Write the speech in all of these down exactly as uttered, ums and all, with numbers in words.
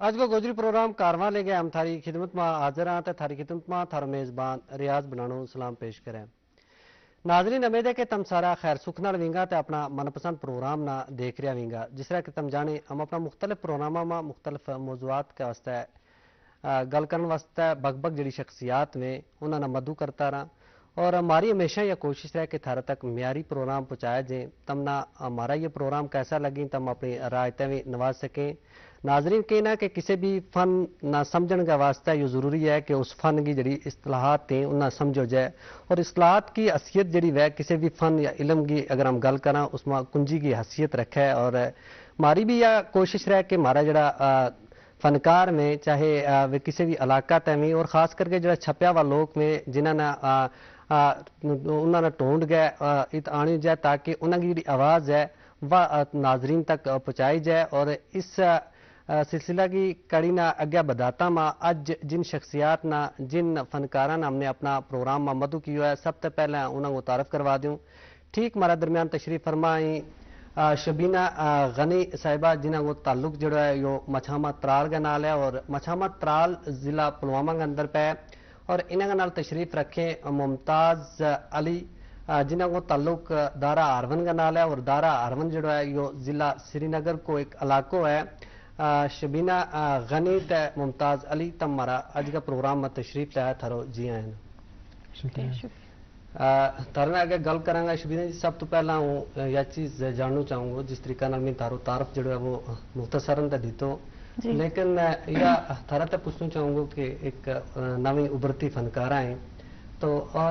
اج کو گوجری پروگرام کارواں لے گیا، ہم تھاری خدمت ما حاضر ہاں تے تھاری خدمت ما تھارو میزبان ریاض بنانو سلام پیش کریں۔ ناظرین، امید ہے کہ تم سارا خیر سکھ نال وینگا تے اپنا من پسند پروگرام نا دیکھ رہیا وینگا۔ جس طرح کہ تم جانے، ہم اپنا مختلف پروگراماں ما مختلف موضوعات کے واسطے گل کرن واسطے بگ بگ جیڑی شخصیات ویں، انہاں نا مدعو کرتا رہاں۔ اور ہماری ہمیشہ یہ کوشش رہے کہ تھارے تک معیاری پروگرام پہنچایا جائیں۔ تم نا ہمارا یہ پروگرام کیسا لگیں، تم اپنی رائے تے ویں نواز سکیں۔ ناظرین، کہنا کہ کسے بھی فن نا سمجھن کا واسطے یہ ضروری ہے کہ اس فن کی جڑی اصطلاحات ہیں انہاں سمجھو جائے۔ اور اصطلاحات کی حیثیت جڑی وے کسے بھی فن یا علم کی اگر ہم گل کراں، اس ما کنجی کی حیثیت رکھے۔ اور ہماری بھی یہ کوشش رہے کہ ہمارا جڑا فنکار میں چاہے وہ کسے بھی علاقہ تے میں اور خاص کر کے جڑا چھپیا ہوا لوک میں جنہاں نا انہاں نا ٹونڈ گئے ات آنی جائے تاکہ انہاں کی جڑی آواز ہے وہ ناظرین تک پہنچائی جائے۔ اور اس سلسلہ کی کڑی نا اگیا بدھاتا ما اج جن شخصیات نا، جن فنکاراں نا ہم نے اپنا پروگرام ما مدعو کیو ہے، سب تے پہلے انہاں کو تعارف کروا دیوں۔ ٹھیک ہمارا درمیان تشریف فرما ہیں شبینہ غنی صاحبہ، جنہاں کو تعلق جڑو ہے یو مچھاما ترال کے نال ہے اور مچھاما ترال ضلع پلوامہ کے اندر پہ ہے۔ اور انہاں کے نال تشریف رکھیں ممتاز علی، جنہاں کو تعلق دارا ہارون کے نال ہے اور دارا ہارون جڑو ہے یو ضلع سری نگر کو ایک علاقو ہے۔ شبینہ غنی تے ممتاز علی، تم ہمارا اج کا پروگرام ما تشریف تے آیا، تھارو جی آئے نا۔ شکریہ۔ تھارے نا اگے گل کراں گا شبینہ جی، سب تو پہلا ہوں یا چیز جاننو چاہوں گو، جس طریقہ نال میں تھارو تعارف جڑو ہے وہ مختصرا تے دیتو، لیکن یا تھارے تے پوچھنو چاہوں گو کہ ایک نویں ابھرتی فنکارہ ہیں، تو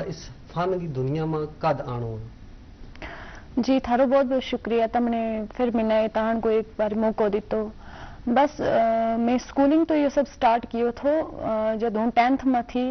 اس فن کی دنیا ما کد آنو ہے؟ جی تھارو بہت بہت شکریہ، تم نے پھر منا اتحان کو ایک بار موقعو دیتو۔ بس میں اسکولنگ تو یہ سب اسٹارٹ کیو تھو جد ہوں ٹینتھ ما تھی۔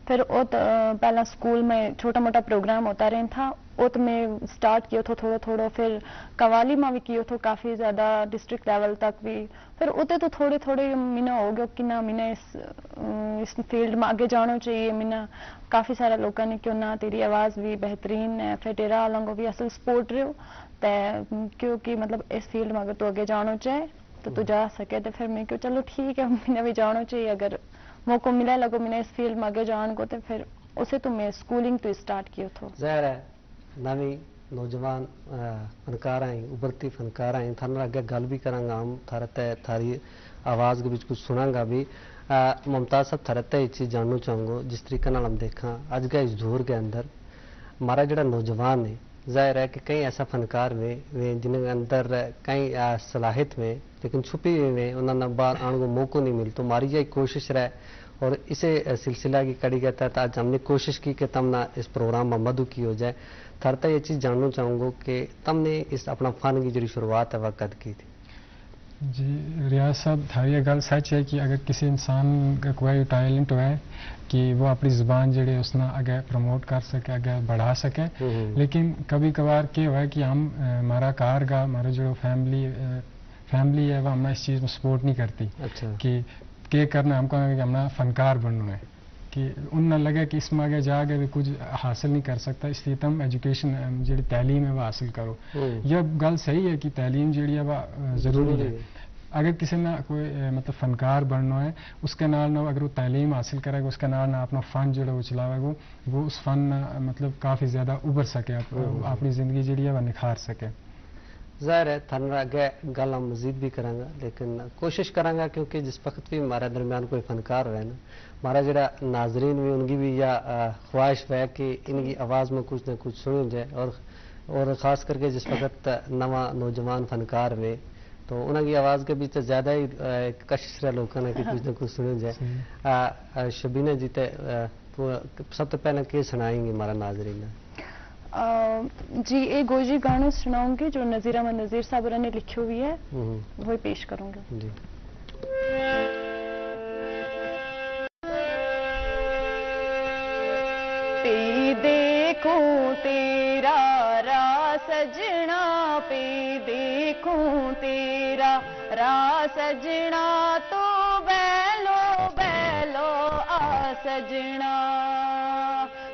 پھر ات پہلا اسکول میں چھوٹا موٹا پروگرام ہوتا رہن تھا، ات میں اسٹارٹ کیو تھو تھوڑو تھوڑو۔ پھر قوالی ما بھی کیو تھو کافی زیادہ، ڈسٹرکٹ لیول تک بھی۔ پھر اتے تو تھوڑے تھوڑے منا ہو گیو کہ نا منا اس فیلڈ ما اگے جانو چاہیے۔ منا کافی سارا لوکاں نے کہیو نا تیری آواز بھی بہترین ہے، پھر ڈیرا آلاں کو بھی اصل سپورٹ رہیو تے کہیو کہ مطلب اس فیلڈ ما اگر تو اگے جانو چاہے تو تو جا سکے۔ تے پھر میں کہیو چلو ٹھیک ہے، منا بھی جانو چاہیے، اگر موقعو ملے لگو منا اس فیلڈ ما اگے جان کو تے پھر اسے تو میں اسکولنگ تو اسٹارٹ کیو تھو۔ ظاہر ہے نویں نوجوان فنکار ہیں، ابھرتی فنکار ہیں، تھارے نال اگے گل بھی کراں گا، ہم تھارے تے تھاری آواز کے بچ کچھ سناں گا بھی۔ ممتاز صاحب، تھارے تے ایک چیز جاننو چاہوں گو، جس طریقے نال ہم دیکھاں اج کا اس دور کے اندر ہمارا جڑا نوجوان ہے، ظاہر ہے کہ کئی ایسا فنکار ویں جنہاں کے اندر کئی صلاحیت ویں، لیکن چھپی ہوئی ویں، انہاں نا باہر آن کو موقعو نہیں ملتو۔ ہماری یہی کوشش رہے اور اسے سلسلہ کی کڑی کے تحت آج ہم نے کوشش کی کہ تم نا اس پروگرام ما مدعو کیو جائے۔ تھارے تے یہ چیز جاننو چاہوں گو کہ تم نے اس اپنا فن کی جڑی شروعات ہے وہ کد کی تھی؟ جی ریاض صاحب، تھاری یہ گل سچ ہے کہ اگر کسی انسان کا کوئی ٹیلنٹ ہوئے کہ وہ اپنی زبان جڑے اس نا اگے پروموٹ کر سکے، اگے بڑھا سکے، لیکن کبھی کبھار کیا ہوئے کہ ہم ہمارا کار کا ہمارا جو فیملی فیملی ہے وہ ہمنا اس چیز میں سپورٹ نہیں کرتی کہ کیا کرنا ہم کو، ہمنا فنکار بننا ہے کہ انہاں لگے کہ اس ما اگے جا کے بھی کچھ حاصل نہیں کر سکتا، اس لیے تم ایجوکیشن جڑی تعلیم ہے وہ حاصل کرو۔ یہ گل صحیح ہے کہ تعلیم جڑی ہے وہ ضروری ہے۔ اگر کسی نا کوئی مطلب فنکار بننا ہے، اس کے نال نہ اگر وہ تعلیم حاصل کرے گا، اس کے نال نہ اپنا فن جڑا وہ چلاوے گا، وہ اس فن نا مطلب کافی زیادہ ابھر سکے، اپنی زندگی جڑی ہے وہ نکھار سکے۔ ظاہر ہے تھارے نال اگے گل ہم مزید بھی کراں گا، لیکن کوشش کراں گا کیونکہ جس وقت بھی ہمارے درمیان کوئی فنکار ہوئے نا، ہمارا جڑا ناظرین بھی ان کی بھی یا خواہش ہوئے کہ ان کی آواز میں کچھ نہ کچھ سنیو جائے۔ اور خاص کر کے جس وقت نواں نوجوان فنکار ہوئے تو انہاں کی آواز کے بیچ زیادہ ہی کشش رہے لوکاں نا کہ کچھ نہ کچھ سنیو جائے۔ شبینہ جی تے سب تو پہلاں کے سنائیں گے ہمارا ناظرین؟ جی، ایک گوجی گانو سناؤں گی جو نظیر احمد نظیر صاحب نے لکھی ہوئی ہے، وہی پیش کروں گی۔ جی۔ پی دیکھوں تیرا راہ سجنا، پی دیکھوں تیرا راہ سجنا، تو بہلو بہلو آ سجنا۔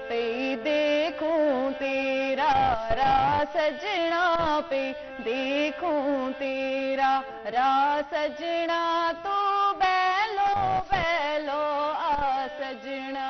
پی دیکھوں تیرا راہ سجنا، پی دیکھوں تیرا راہ سجنا، تو بہلو بہلو آ سجنا۔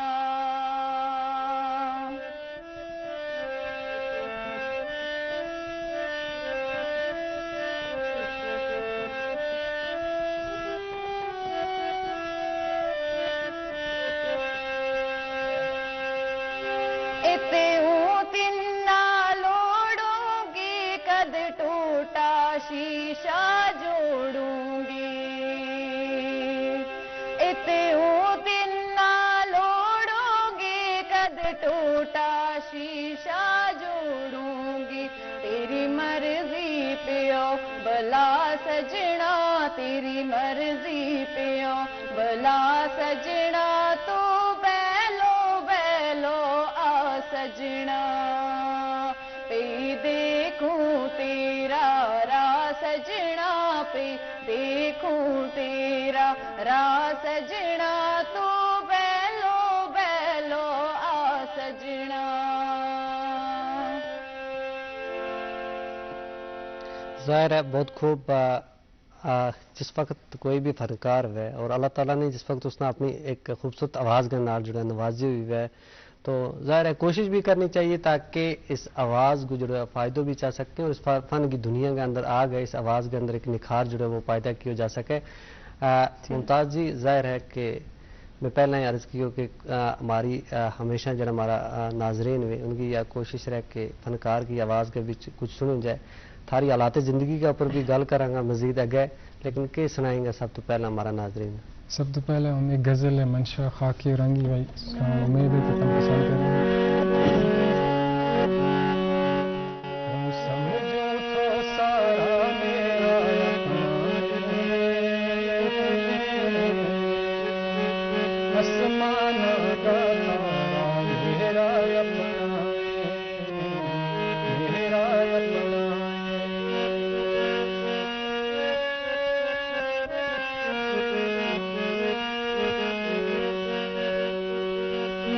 اتیوں تنا لوڑوں گی، کد ٹوٹا شیشہ جوڑوں گی۔ اتیوں تنا لوڑوں گی، کد ٹوٹا شیشہ جوڑوں گی۔ تیری مرضی پیو بلا سجنا، تیری مرضی پیو بلا سجنا، تو بہلو بہلو آ سجنا۔ پی دیکھوں تیرا راہ سجنا، پی دیکھوں تیرا راہ سجنا، تو بہلو بہلو آ سجنا۔ ظاہر ہے، بہت خوب۔ آ، آ، جس وقت کوئی بھی فنکار ہوئے اور اللہ تعالیٰ نے جس وقت اس نے اپنی ایک خوبصورت آواز کے نال جڑا نوازی ہوئی ہوئے، تو ظاہر ہے کوشش بھی کرنی چاہیے تاکہ اس آواز کو جڑا فائدو بھی چاہ سکتے ہیں اور اس فن کی دنیا کے اندر آ گئے، اس آواز کے اندر ایک نکھار جڑا وہ پیدا کیو جا سکے۔ ممتاز جی، ظاہر ہے کہ میں پہلا ہی عرض کیو کہ ہماری ہمیشہ جڑا ہمارا ناظرین ہوئے ان کی یا کوشش رہ کہ فنکار کی آواز کے وچ کچھ سنو جائے۔ تھاری حالات زندگی کے اپر بھی گل کراں گا مزید اگے، لیکن کے سنائیں گا سب تو پہلا ہمارا ناظرین؟ سب تو پہلا ہم ایک غزل ہے منشا خاکی اور رنگی بھائی، اس کا امید ہے کہ تم پسند کریں گے۔ ہوں سمجھوں تو سارا میرا اپنا ہے، آسمان کا تارا میرا اپنا ہے، میرا اپنا ہے۔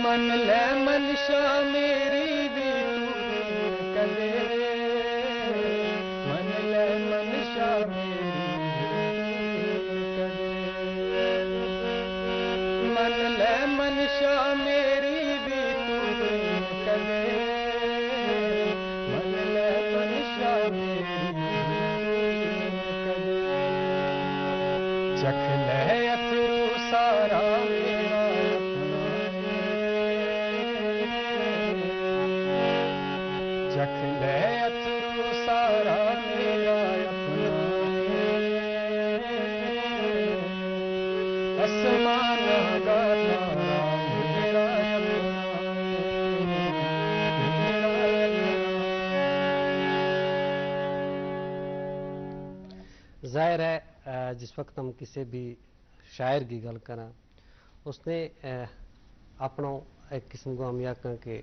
من لے منشا میری بھی تو پیر کدے، من لے منشا میری بھی تو پیر کدے، من لے منشا میری بھی تو پیر کدے، من لے منشا میری بھی تو پیر کدے۔ چکھ لے اتھرو سارا میرا اپنا ہے، چکھ لے اتھرو سارا میرا اپنا ہے، آسمان کا تارا میرا اپنا ہے، میرا اپنا ہے۔ ظاہر ہے، جس وقت ہم کسے بھی شاعر کی گل کراں، اس نے اپنو ایک قسم کو ہم یا کہاں کہ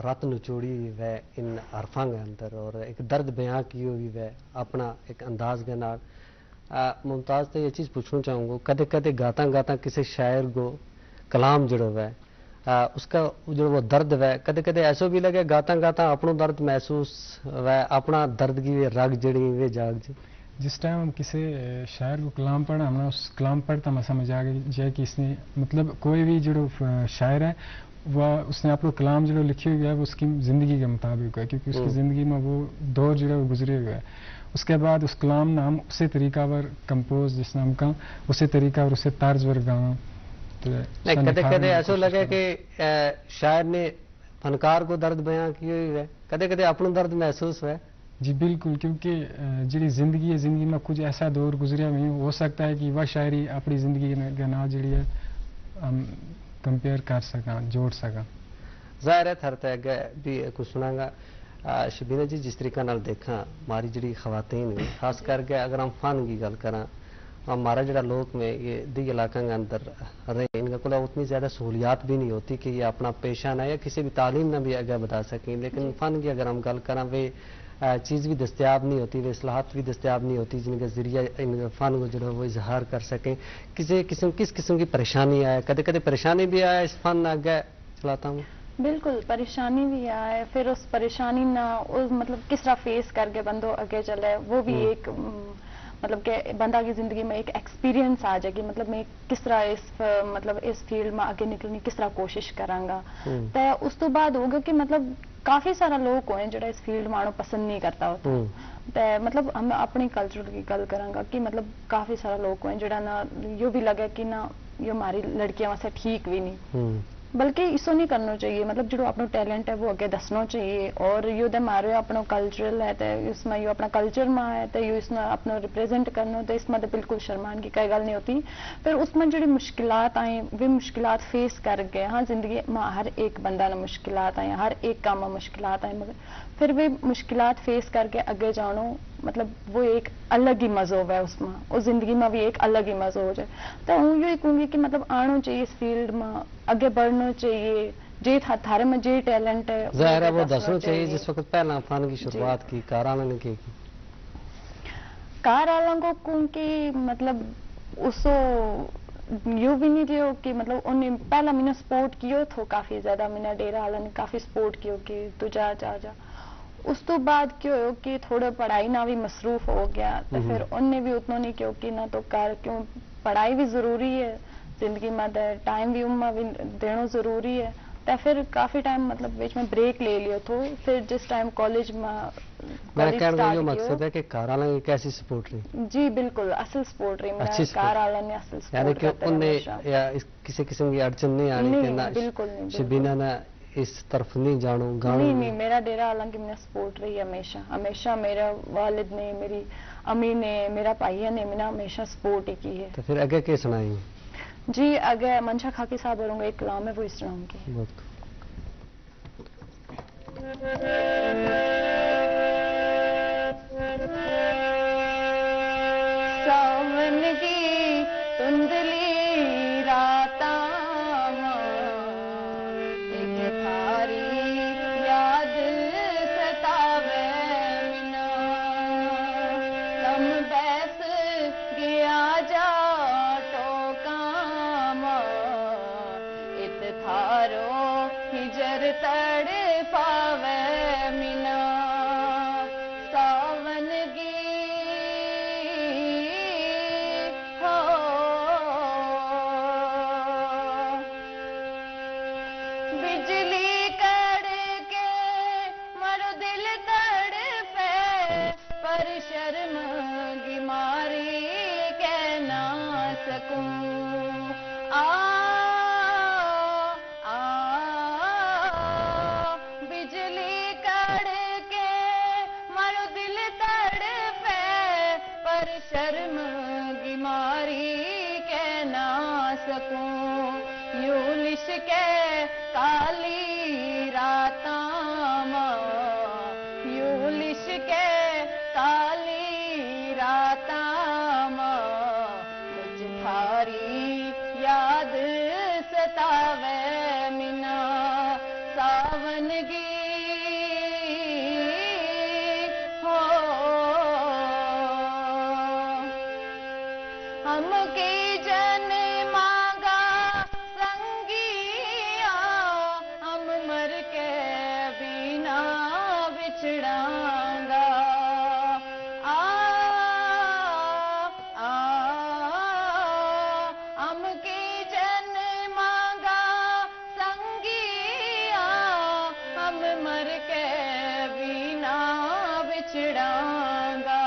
رت نچوڑی ہوئی وے ان حرفاں کے اندر اور ایک درد بیاں کی ہوئی وے اپنا ایک انداز کے نال۔ ممتاز تے یہ چیز پوچھنو چاہوں گو، کدے کدے گاتاں گاتاں کسے شاعر کو کلام جڑو وے اس کا جو وہ درد وے، کدے کدے ایسو بھی لگے گاتاں گاتاں اپنو درد محسوس وے، اپنا درد کی وے رگ جڑی وے جاگ جی۔ جس ٹائم ہم کسے شاعر کو کلام پڑھا ہم نا، اس کلام پڑھتا ہم سمجھ آ گئی جائے کہ اس نے مطلب کوئی بھی جو شاعر ہے وہ اس نے اپنو کلام جو لکھی ہوئی ہے وہ اس کی زندگی کے مطابق ہے، کیونکہ اس کی زندگی میں وہ دور جو ہے وہ گزرے ہوئے ہے۔ اس کے بعد اس کلام نا ہم اسے طریقہ پر کمپوز جس نام کا اسے طریقہ پر اسے طرز پر گاواں۔ تو کدے کدے ایسو لگے کہ شاعر نے فنکار کو درد بیاں کیو ہوئی وے، کدے کدے اپنو درد محسوس ہوئے۔ جی بالکل، کیونکہ جڑی زندگی ہے، زندگی میں کچھ ایسا دور گزریا ہوئی ہو سکتا ہے کہ وہ شاعری اپنی زندگی کے نال جڑی ہے ہم کمپیئر کر سکاں، جوڑ سکاں۔ ظاہر ہے تھر تے اگے بھی کچھ سناں گا۔ آ، شبینہ جی، جس طریقہ نال دیکھاں، ہماری جڑی خواتین ہیں، خاص کر کے اگر ہم فن کی گل کراں، ہمارا جڑا لوک میں یہ دی علاقہ کے اندر رہے، ان کا کولا اتنی زیادہ سہولیات بھی نہیں ہوتی کہ یہ اپنا پیشہ نہ یا کسی بھی تعلیم نہ بھی اگے بڑھا سکیں، لیکن فن کی اگر ہم گل کراں، وہ آ، چیز بھی دستیاب نہیں ہوتی، وہ اصلاحات بھی دستیاب نہیں ہوتی جن کے ذریعہ ان فن کو جو ہے وہ اظہار کر سکیں۔ کسی قسم، کس قسم کی پریشانی آئے، کدے کدے پریشانی بھی آئے اس فن اگے چلاتا ہوں؟ بالکل، پریشانی بھی آئے، پھر اس پریشانی نہ، اس مطلب کس طرح فیس کر کے بندو اگے چلے، وہ بھی ایک، م، مطلب کہ بندہ کی زندگی میں ایک ایکسپیرینس آ جائے گی، مطلب میں کس طرح اس، مطلب اس فیلڈ ما اگے نکلنی کس طرح کوشش کراں گا۔ تے اس تو بعد ہو گیا کہ مطلب کافی سارا لوگ ہوئے جڑا اس فیلڈ ما آنو پسند نہیں کرتا ہوتا۔ تے مطلب ہم اپنی کلچر کی گل کراں گا کہ مطلب کافی سارا لوگ ہوئے جڑا نا، یوہ بھی لگا کہ نا، یوہ ہماری لڑکیاں واسطے ٹھیک بھی نہیں۔ بلکہ ایسو نہیں کرنو چاہیے، مطلب جڑو اپنو ٹیلنٹ ہے وہ اگے دسنو چاہیے، اور یوہ دے مارے اپنو کلچرل ہے تے اس ما یوہ اپنا کلچر ما ہے تے یوہ اس نا اپنو ریپریزنٹ کرنو تے اس ما تے بالکل شرمان کی کوئی گل نہیں ہوتی۔ پھر اس ما جڑی مشکلات آئیں، وہ مشکلات فیس کر کے، ہاں، زندگی ما ہر ایک بندہ نا مشکلات آئیں، ہر ایک کام ما مشکلات آئیں، مگر پھر وہ مشکلات فیس کر کے اگے جانو، مطلب وہ ایک الگ ہی مزو ہووے اس ما، اس زندگی ما بھی ایک الگ ہی مزو ہو جائے۔ تو ہوں یوہ ہی کہوں گی کہ مطلب آنو چاہیے اس فیلڈ ما، اگے بڑھنو چاہیے۔ جے تھا، تھارے ما جے ٹیلنٹ ہے، ظاہر ہے وہ دسنو چاہیے۔ جس وقت پہلا فن کی شروعات کی، کار آلاں نے کی کی؟ کار آلاں کو کہوں کہ مطلب اسو یوہ بھی نہیں رہیو کہ مطلب انہیں پہلا مینا سپورٹ کیو تھو کافی زیادہ، مینا ڈیرا آلاں نے کافی سپورٹ کیو کہ تو جا، جا، جا۔ اس تو بعد کیو ہویو کہ تھوڑا پڑھائی نا بھی مصروف ہو گیا، تو پھر انہیں بھی اتنو نہیں کیو کہ نہ تو کر، کیوں پڑھائی بھی ضروری ہے زندگی ما، تے ٹائم بھی اما بھی دینو ضروری ہے۔ تے پھر کافی ٹائم مطلب وچ میں بریک لے لیو تھو، پھر جس ٹائم کالج ما، میں کہنے کا یوہ مقصد ہے کہ کار آلاں کی کیسی سپورٹ رہی؟ جی بالکل، اصل سپورٹ رہی، مینا کار آلاں نے اصل سپورٹ یعنی کہ انہیں یا اس کسی قسم کی اڑچن نہیں آنی کہ نہ، بالکل نہیں، شبینہ نا اس طرف نہیں جانو گانو نہیں، نہیں، میرا ڈیرا آلاں کی مینا سپورٹ رہی ہمیشہ، ہمیشہ میرا والد نے، میری امی نے، میرا بھائی نے مینا ہمیشہ سپورٹ ہی کی ہے۔ تو پھر اگے کے سنائی؟ جی اگے منشا خاکی صاحب اور ان کا ایک کلام ہے، وہ اس طرح ہوں گی۔ ساون کی تندلی راتاں ما، ایک تھاری یاد ستاوے منا۔ کم بیس گیا جا ٹوکاں ما، ات تھارو ہجر تڑ پاوے منا۔ ساون گی ہو، بجلی کڑ کے مارو دل تڑ پے، پر شرم گی ماری کہہ نہ سکوں۔ آ، آ، بجلی کڑ کے مارو دل تڑ پے، پر شرم گی ماری کہہ نہ سکوں۔ یوں لشکے کالی راتاں ما، یوں لشکے کالی راتاں ما، مجھ تھاری یاد ستاوے منا۔ ساون گی ہو، ہم کی جن مانگا سنگیا، ہم مر کے بھی نہ بچھڑاں گا۔ آ، آ، ہم کی جن مانگا سنگیا، ہم مر کے بھی نہ بچھڑاں گا۔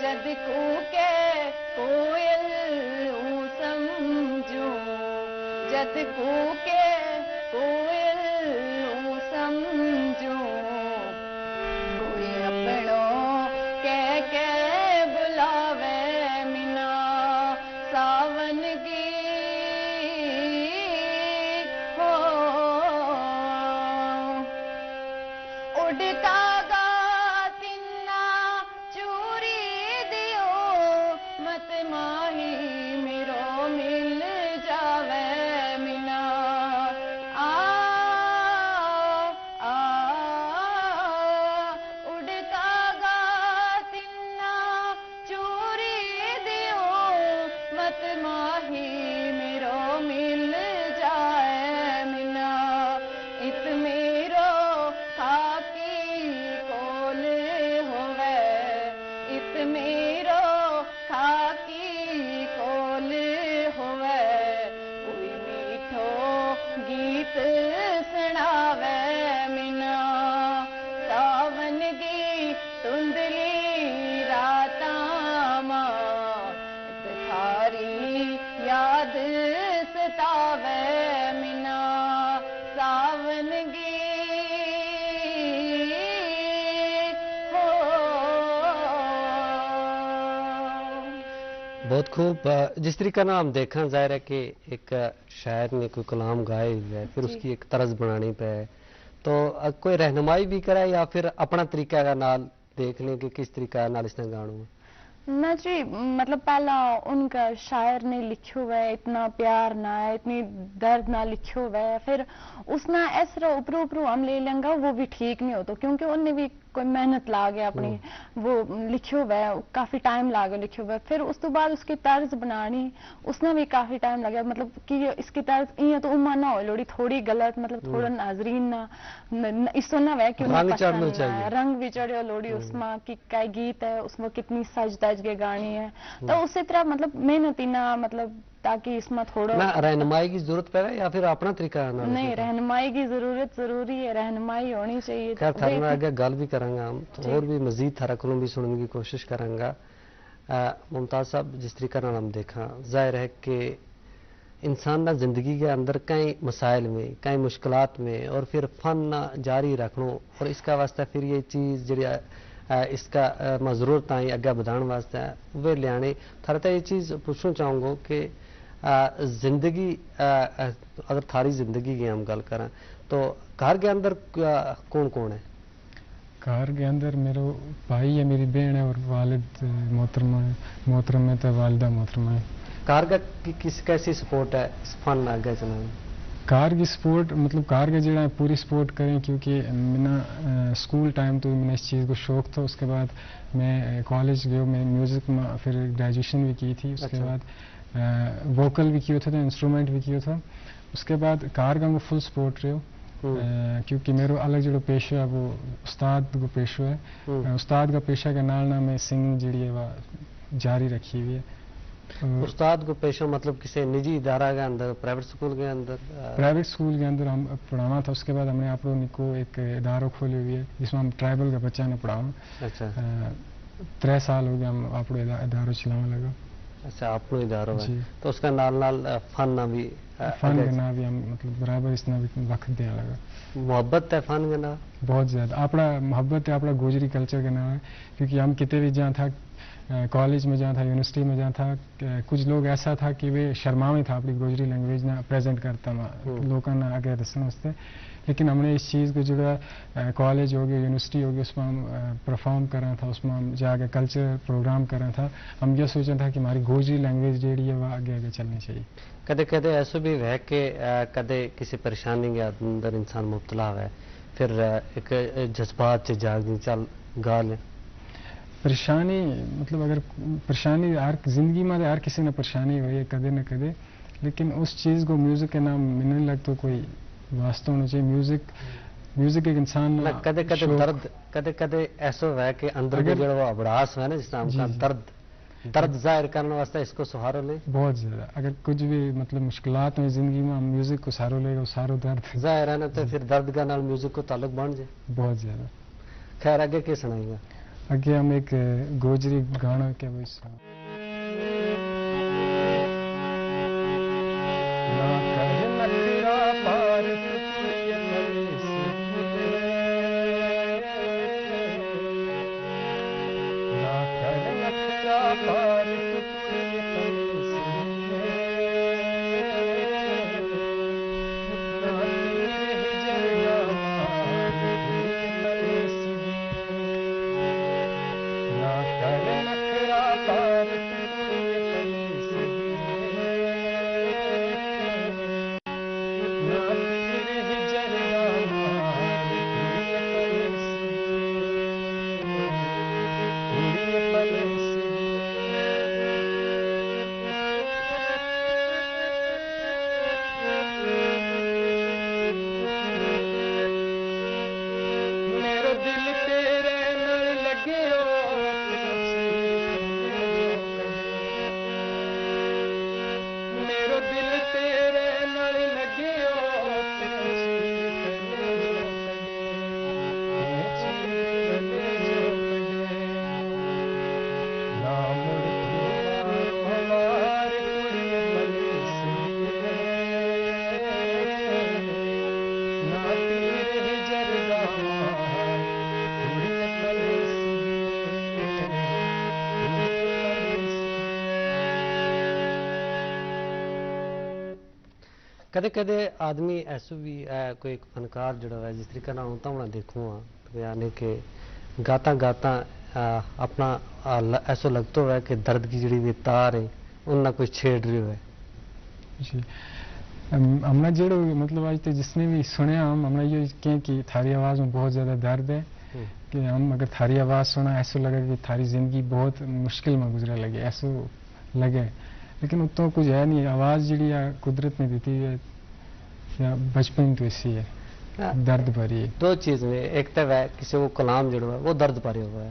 جد کو کے کوئل اوں سمجھوں، جد کو کے کوئل اوں سمجھوں، کوئی اپنو کہہ کے بلاوے منا۔ ساون گی ٹکا گا تنا چوری دیو، مت ماہی میرو مل جاوے منا۔ آ، آ، اڈکا گا تنا چوری دیو، مت ماہی میرو مل جائے منا۔ ات میرو خاکی کول ہووے، ات میرو خاکی کول ہووے، کوئی میٹھو گیت سناوے منا۔ ساون گی تندلی راتاں ما، ات تھاری یاد ستاوے منا۔ ساون گی ہو۔ بہت خوب۔ جس طریقہ نا ہم دیکھاں، ظاہر ہے کہ ایک شاعر نے کوئی کلام گائے ہوئے ہے، پھر اس کی ایک طرز بنانی پہ ہے، تو کوئی رہنمائی بھی کرے یا پھر اپنا طریقہ کا نال دیکھ لیں کہ کس طریقہ نال اس نے گانو ہے؟ نہ جی، مطلب، پہلا ان کا شاعر نے لکھیو ہوئے، اتنا پیار نہ ہے، اتنی درد نہ لکھیو ہوئے، پھر اس نا ایسرا اپرو اپرو ہم لے لیں گا، وہ بھی ٹھیک نہیں ہوتا، کیونکہ ان نے بھی کوئی محنت لا گیا اپنی، وہ لکھیو ہوئے، کافی ٹائم لا گیا لکھیو ہوئے۔ پھر اس تو بعد اس کی طرز بنانی، اس نا بھی کافی ٹائم لگا، مطلب کہ اس کی طرز ایاں تو اما نہ ہو لوڑی، تھوڑی غلط، مطلب تھوڑا ناظرین نا، اس تو نہ ہوئے کہ رنگ بھی چڑھیو لوڑی اس ما کہ کئی گیت ہے، اس ما کتنی سج دج کے گانی ہے۔ تو اسی طرح، مطلب، محنت ہی نہ، مطلب، تاکہ اس ما تھوڑا نہ رہنمائی کی ضرورت پڑے یا پھر اپنا طریقہ نہ؟ نہیں، رہنمائی کی ضرورت ضروری ہے، رہنمائی ہونی چاہیے۔ خیر، تھارے نال اگے گل بھی کراں گا ہم، تو اور بھی مزید تھارے کولوں بھی سنن کی کوشش کراں گا۔ ممتاز صاحب، جس طریقہ نال ہم دیکھاں، ظاہر ہے کہ انسان نا زندگی کے اندر کئی مسائل میں، کئی مشکلات میں، اور پھر فن نا جاری رکھنو، اور اس کا واسطہ پھر یہ چیز جڑی اس کا ما ضرورت آئی اگے بدھان واسطے وہ لیانے۔ تھارے تے یہ چیز پوچھنو چاہوں گو کہ زندگی، اگر تھاری زندگی کی ہم گل کراں تو گھر کے اندر کون کون ہے؟ گھر کے اندر میرو بھائی ہے، میری بہن ہے اور والد محترم ہے، محترم ہے تو والدہ محترم ہے۔ گھر کا کس کیسی سپورٹ ہے اس فن آگے چلانے؟ گھر کی سپورٹ، مطلب گھر کا جڑا ہے پوری سپورٹ کریں، کیونکہ مینا سکول ٹائم تو مینا اس چیز کو شوق تھا۔ اس کے بعد میں کالج گیو، میں میوزک ما پھر گریجویشن بھی کی تھی۔ اس کے بعد ووکل بھی کیو تھا، انسٹرومنٹ بھی کیو تھا۔ اس کے بعد گھر کا وہ فل سپورٹ رہیو۔ کیونکہ میرو الگ جڑو پیشو ہے وہ استاد کو پیشو ہے۔ استاد کا پیشہ کے نال نال میں سنگنگ جڑی ہے وہ جاری رکھی ہوئی ہے۔ استاد کو پیشو مطلب کسے نجی ادارہ کے اندر، پرائیویٹ سکول کے اندر؟ پرائیویٹ سکول کے اندر ہم پڑھاواں تھا۔ اس کے بعد ہم نے اپنو نکو ایک ادارو کھولی ہوئی ہے جس ما ہم ٹرائبل کا بچہ نا پڑھاواں۔ اچھا۔ ترے سال ہو گیا ہم اپنو ادارو چلاواں لگا۔ اچھا، اپنو ادارو ہے۔ تو اس کا نال نال فن نا بھی؟ فن کے نا بھی ہم مطلب برابر اس نا بھی وقت دیاں لگا۔ محبت ہے فن کے نا؟ بہت زیادہ۔ اپنا محبت ہے اپنا گوجری کلچر کے نا ہے، کیونکہ ہم کتے بھی جاں تھا، کالج میں جاں تھا، یونیورسٹی میں جاں تھا، کچھ لوگ ایسا تھا کہ وہ شرماویں تھا اپنی گوجری لینگویج نا پریزنٹ کرتا ما لوکاں نا آگے دسن واسطے۔ لیکن ہم نے اس چیز کو جڑا کالج ہو گیا، یونیورسٹی ہو گیا، اس ما ہم پرفارم کراں تھا، اس ما ہم جا کے کلچر پروگرام کراں تھا۔ ہم یہ سوچاں تھا کہ ہماری گوجری لینگویج جیڑی ہے وہ آگے آگے چلنی چاہیے۔ کدے کدے ایسو بھی ہوئے کہ کدے کسی پریشانی کے اندر انسان مبتلا ہوئے، پھر ایک جذبات چ جاگ دی چل گال ہے۔ پریشانی، مطلب اگر پریشانی ہر زندگی ما ہر کسی نا پریشانی ہوئی ہے کدے نہ کدے، لیکن اس چیز کو میوزک کے نام میں نہیں لگتا کوئی واسطہ ہونا چاہیے۔ میوزک، میوزک ایک انسان نا کدے کدے درد، کدے کدے ایسو ہوئے کہ اندر بھی جڑا وہ ابڑاس ہوئے نا، جس نام کا درد، درد ظاہر کرنے واسطے اس کو سہارو لیں۔ بہت زیادہ۔ اگر کچھ بھی مطلب مشکلات ہوئیں زندگی ما، ہم میوزک کو سہارو لے گا، وہ سارو درد ظاہر ہے نا، تو پھر درد کا نال میوزک کو تعلق بن جائے۔ بہت زیادہ۔ خیر، اگے کے سنائیں گا؟ اگے ہم ایک گوجری گانا کیا وہ سنائیں۔ کدے کدے آدمی ایسو بھی کوئی ایک فنکار جڑا ہے جس طریقے نال ہوں تمنا دیکھوں ہاں، یعنی کہ گاتا گاتا اپنا ایسو لگتا ہوا ہے کہ درد کی جڑی وی تار ہیں، ان نا کوئی چھیڑ رہی ہوئے۔ جی۔ ہمنا جیڑو مطلب آج تے جس نے بھی سنیا ہم ہمنا یہ کہیں کہ تھاری آواز میں بہت زیادہ درد ہے، کہ ہم اگر تھاری آواز سنا ایسو لگا کہ تھاری زندگی بہت مشکل میں گزرا لگے ایسو لگے۔ لیکن اتو کچھ ہے نہیں، آواز جڑی ہے قدرت نے دیتی ہے، یا بچپن تو اسی ہے، درد بھری ہے۔ دو چیز میں ایک تو ہے کسی کو کلام جڑو ہے وہ درد بھری ہوا ہے،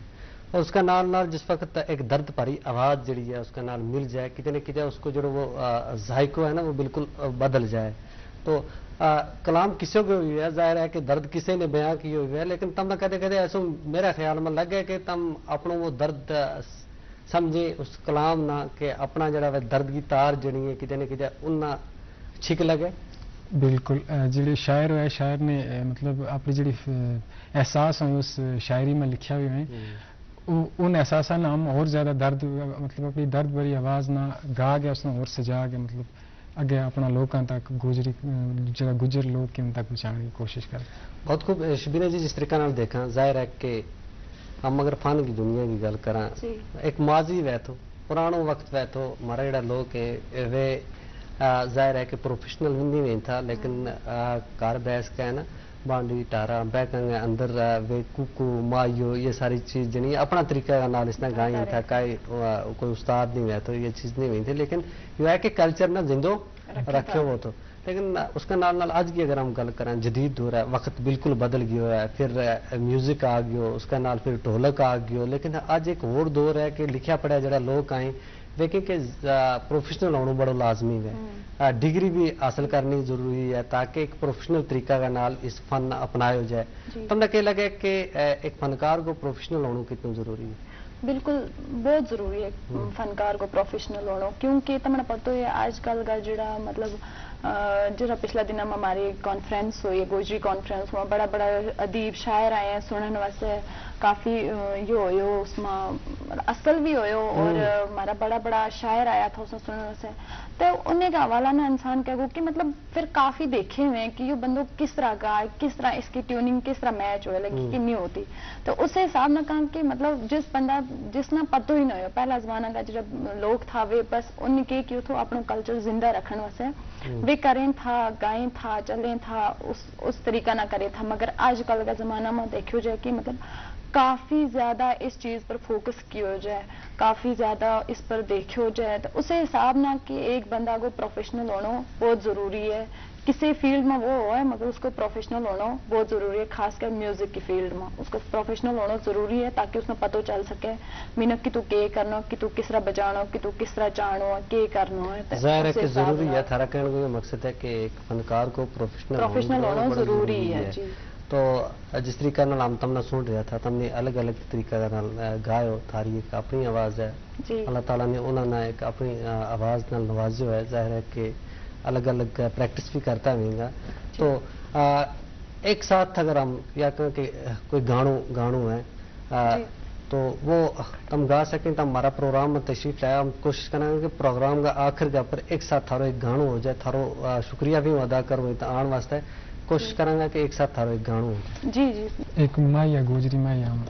اور اس کا نال نال جس وقت ایک درد بھری آواز جڑی ہے اس کا نال مل جائے کتنے کتنے اس کو جڑو وہ ذائقو ہے نا وہ بالکل بدل جائے۔ تو کلام کسی کو ہوئی ہے، ظاہر ہے کہ درد کسی نے بیاں کی ہوئی ہے، لیکن تم نہ کدے کدے ایسو میرا خیال میں لگے کہ تم اپنو وہ درد سمجھیں اس کلام نا کہ اپنا جڑا وے درد کی تار جڑی ہے کدے نہ کدے ان نا چھک لگے۔ بالکل۔ جڑے شاعر ہوئے شاعر نے مطلب اپنی جڑی احساس ہوئے اس شاعری میں لکھیا ہوئے ہیں، ان احساساں نا ہم اور زیادہ درد مطلب اپنی درد بھری آواز نا گا گیا اس نا اور سجا گیا مطلب اگے اپنا لوکاں تک گوجری جڑا گجر لوگ کی ان تک پہنچانے کی کوشش کر۔ بہت خوب۔ شبینہ جی جس طریقہ نال دیکھاں ظاہر ہے کہ ہم اگر فن کی دنیا کی گل کراں، ایک ماضی ویتو پرانو وقت ویتو ہمارا جڑا لوگ ہے وہ ظاہر ہے کہ پروفیشنل نہیں وین تھا، لیکن گھر بیس کے ہے نا بانڈی ٹارا بیکاں کے اندر وے کوکو ماہیو یہ ساری چیز جنی اپنا طریقہ کا نال اس نا گائیں تھا، کائے کوئی استاد نہیں ویتو یہ چیز نہیں وین تھی، لیکن یوہ ہے کہ کلچر نا زندو رکھیو ہوتو۔ لیکن اس کا نال نال اج کی اگر ہم گل کراں جدید دور ہے، وقت بالکل بدل گیو ہے، پھر میوزک آ گیو اس کا نال پھر ڈھولک آ گیو، لیکن اج ایک ہور دور ہے کہ لکھیا پڑھیا جڑا لوگ آئیں ویکھیں کہ پروفیشنل ہونو بڑو لازمی ہے۔ ڈگری بھی حاصل کرنی ضروری ہے تاکہ ایک پروفیشنل طریقہ کا نال اس فن اپنایو جائے۔ تم نا کہہ لگے کہ ایک فنکار کو پروفیشنل ہونو کتنو ضروری ہے؟ بالکل، بہت ضروری ہے فنکار کو پروفیشنل ہونو، کیونکہ تمنا پتو ہے آج کل کا جڑا مطلب جڑا پچھلا دناں میں ہماری کانفرنس ہوئی ہے، گوجری کانفرنس ہوا، بڑا بڑا ادیب شاعر آئے ہیں سنن واسطے، کافی یوہ ہویو اس ما اصل بھی ہویو اور ہمارا بڑا بڑا شاعر آیا تھا اس نا سنن واسطے۔ تو انہیں کا حوالہ نا انسان کہہ گو کہ مطلب پھر کافی دیکھے ہوئے ہیں کہ یوہ بندو کس طرح گائے، کس طرح اس کی ٹیوننگ کس طرح میچ ہوئے لگی کہ نہیں ہوتی۔ تو اس حساب نا کہاں کہ مطلب جس بندہ جس نا پتو ہی نہ ہویو پہلا زمانہ کا جڑا لوگ تھا ویہ بس ان نے کہہ کیو تھو اپنو کلچر زندہ رکھن واسطے ویہ کریں تھا، گائیں تھا، چلیں تھا، اس طریقہ نا کریں تھا۔ مگر آج کل کا زمانہ ما دیکھیو جائے کہ مطلب کافی زیادہ اس چیز پر فوکس کیو جائے، کافی زیادہ اس پر دیکھیو جائے تو اسے حساب نا کہ ایک بندہ کو پروفیشنل ہونو بہت ضروری ہے۔ کسے فیلڈ ما وہ ہوئے مگر اس کو پروفیشنل ہونو بہت ضروری ہے خاص کر میوزک کی فیلڈ ما اس کو پروفیشنل ہونو ضروری ہے تاکہ اس نا پتو چل سکے، مینک کی تو کے کرنو کی تو کس طرح بجانو کی تو کس طرح جانو ہے کے کرنو ہے۔ ظاہر ہے کہ ضروری ہے تھارا کہن کو یہ مقصد ہے کہ ایک فنکار کو پروفیشنل ہونو ضروری ہے۔ تو جس طریقہ نال ہم تم نا سن رہیا تھا تم نے الگ الگ طریقہ نال گایو تھاری ایک اپنی آواز ہے۔ اللہ تعالی نے انہاں نا ایک اپنی آواز نال نوازیو ہے ظاہر ہے کہ الگ الگ پریکٹس بھی کرتا ہوئیں گا۔ تو ایک ساتھ اگر ہم یا کہاں کہ کوئی گانو گانو ہے تو وہ تم گا سکیں تم ہمارا پروگرام میں تشریف لایا ہم کوشش کریں گے کہ پروگرام کا آخر کا پر ایک ساتھ تھارو ایک گانو ہو جائے تھارو شکریہ بھی ادا کروں تو آن واسطے کوشش کریں گا کہ ایک ساتھ تھارو ایک گانو ہو جائے۔ جی جی۔ ایک ماہیا گوجری ماہیا ہم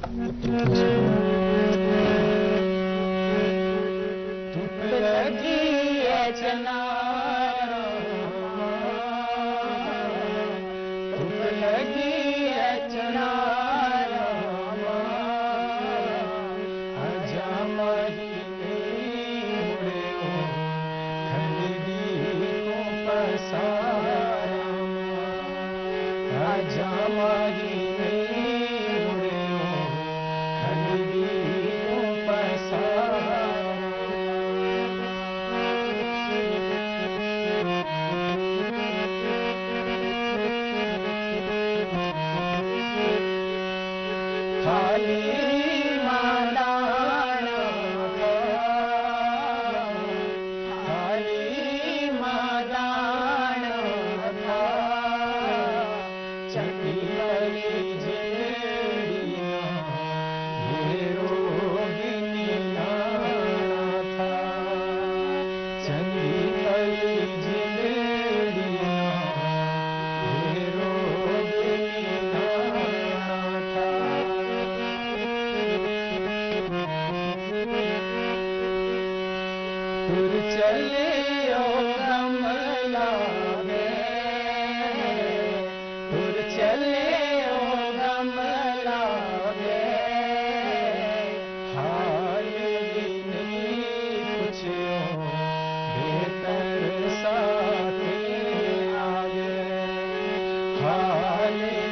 حال۔